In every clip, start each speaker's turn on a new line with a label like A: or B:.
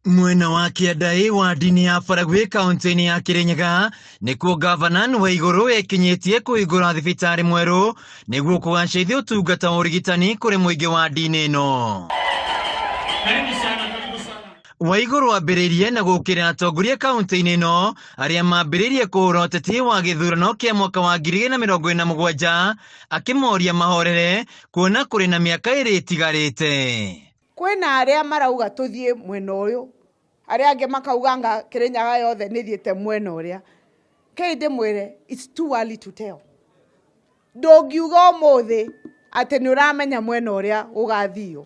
A: Mwena wa kĩanda wa ndini ya Baragwi kaunti-inĩ ya Kirinyaga nĩkuo ngavana wa igũrũ ekinyĩtie kũhingũra thibitarĩ mwerũ nĩguo kũgacĩrithia ũtungata wa ũrigitani kũrĩ mũingĩ wa ndini ĩno. Waigũrũ ambĩrĩirie na gũkĩrĩra atongoria kaunti-inĩ ĩno arĩa mambĩrĩirie kũhũra ũteti wa gĩthurano kĩa mwaka wa 2027 akĩmoria mahorere kuona kũrĩ na mĩaka ĩrĩ ĩtigarĩte.
B: Kwĩna arĩa marauga tũthiĩ mwena ũyũ, arĩa angĩ makauga anga Kĩrĩnyaga yothe nĩ ĩthiĩte mwena ũrĩa. Kei ndĩmwĩre it's too early to tell. Ndũngiuga ũmũthĩ atĩ nĩ ũramenya mwena ũrĩa gũgathio.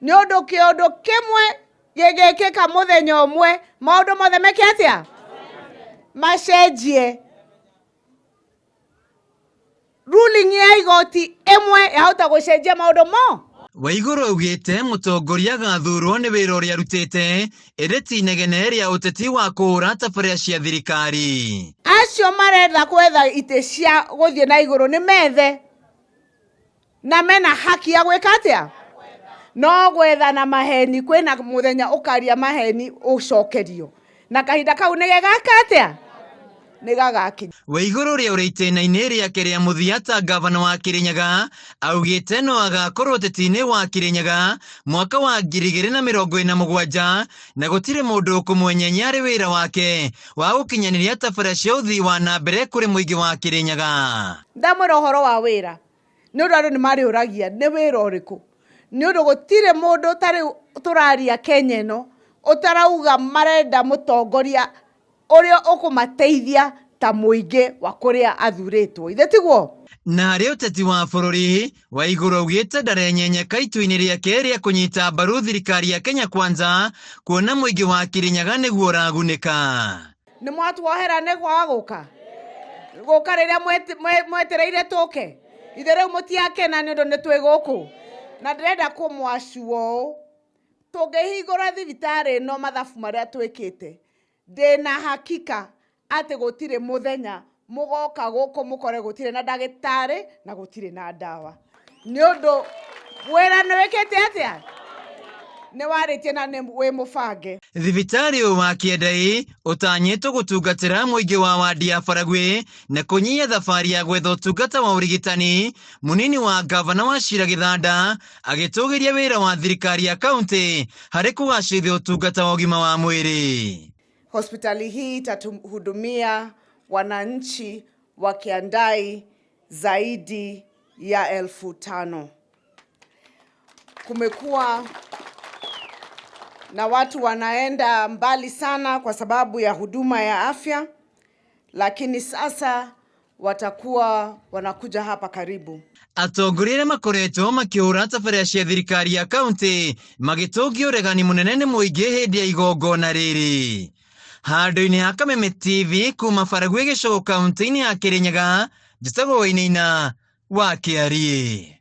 B: Nĩ ũndũ kĩũndũ kĩmwe gĩgĩkĩka mũthenya ũmwe, maũndũ mothe meke atĩa? Macenjie. Ruling ya igoti ĩmwe yahota gũcenjia maũndũ mo.
A: Waiguru augĩte mũtongoria agathurwo nĩ wĩra ũrĩa arutĩte ĩndĩ ti inegene rĩa ũteti wa kũhũra tabarĩra cia thirikari.
B: Acio marenda gwetha itĩ cia gũthiĩ na igũrũ nĩ methe na mena haki ya gwĩka atĩa? No gwetha na maheni, kwĩna mũthenya ũkaria maheni ũcokerio, na kahinda kau nĩ gegaka atĩa? Nĩ gagakinya.
A: Waiguru ũrĩa ũrĩ itĩna-inĩ rĩake rĩa mũthia ta ngavana wa Kirinyaga augĩte no agakorwo ũteti-inĩ wa Kirinyaga mwaka wa 2047 na gũtirĩ mũndũ ũkũmwenyenya arĩ wĩra wake wa gũkinyanĩria tabarĩra cia ũthii wa na mbere kũrĩ mũingĩ wa Kirinyaga.
B: Ndamwĩra ũhoro wa wĩra nĩ ũndũ andũ nĩ marĩũragia nĩ wĩra ũrĩkũ, nĩ ũndũ gũtirĩ mũndũ ta rĩu tũraria Kenya ĩno ũtarauga marenda mũtongoria ũrĩa ũkũmateithia ta mũingĩ wa kũrĩa athurĩtwo, ithe tiguo?
A: Na harĩ ũteti wa bũrũri, Waiguru augĩte ndarenyenyeka itua-inĩ rĩake rĩa kũnyita mbaru thirikari ya Kenya Kwanza kuona mũingĩ wa Kirinyaga nĩguo ũragunĩka.
B: Nĩ mwatuohera nĩ kwaga gũka gũka rĩrĩa mwetereire tũke, ithe rĩu mũtiakena nĩ ũndũ nĩ twĩ gũkũ. Na ndĩrenda kũmwacua ũũ, tũngĩhingũra thibitarĩ ĩno mathabu marĩa twĩkĩte, ndĩna hakika atĩ gũtirĩ mũthenya mũgoka gũkũ mũkore gũtirĩ na ndagĩtarĩ na gũtirĩ na ndawa, nĩ ũndũ wĩra nĩ wĩkĩte atĩa? Nĩ warĩtie na nĩ wĩ mũbange.
A: Thibitarĩ ũyũ wa Kĩendai ũtanyĩtwo gũtungatĩra mũingĩ wa wandi ya Baragwi na kũnyihia thabarĩ ya gwetha ũtungata wa ũrigitani. Mũnini wa ngavana wa Shira Gĩthanda agĩtũgĩria wĩra wa thirikari ya kaunti harĩ kũgacĩrithia ũtungata wa ũgima wa mwĩrĩ.
B: Hospitali hii itatuhudumia wananchi wa Kiandai zaidi ya 5,000. Kumekuwa na watu wanaenda mbali sana kwa sababu ya huduma ya afya, lakini sasa watakuwa wanakuja hapa karibu.
A: Atongoria arĩa makoretwo makĩhũra tabarĩra cia thirikari ya kaunti magĩtũngio ũregani mũnene nĩ mũingĩ hĩndĩ ya igongona rĩrĩ. Handũ-inĩ ha Kameme TV kuma Baragwi Gĩcũgũ kaunti-inĩ ya Kĩrĩnyaga, njĩtagwo Wainaina wa Kĩariĩ.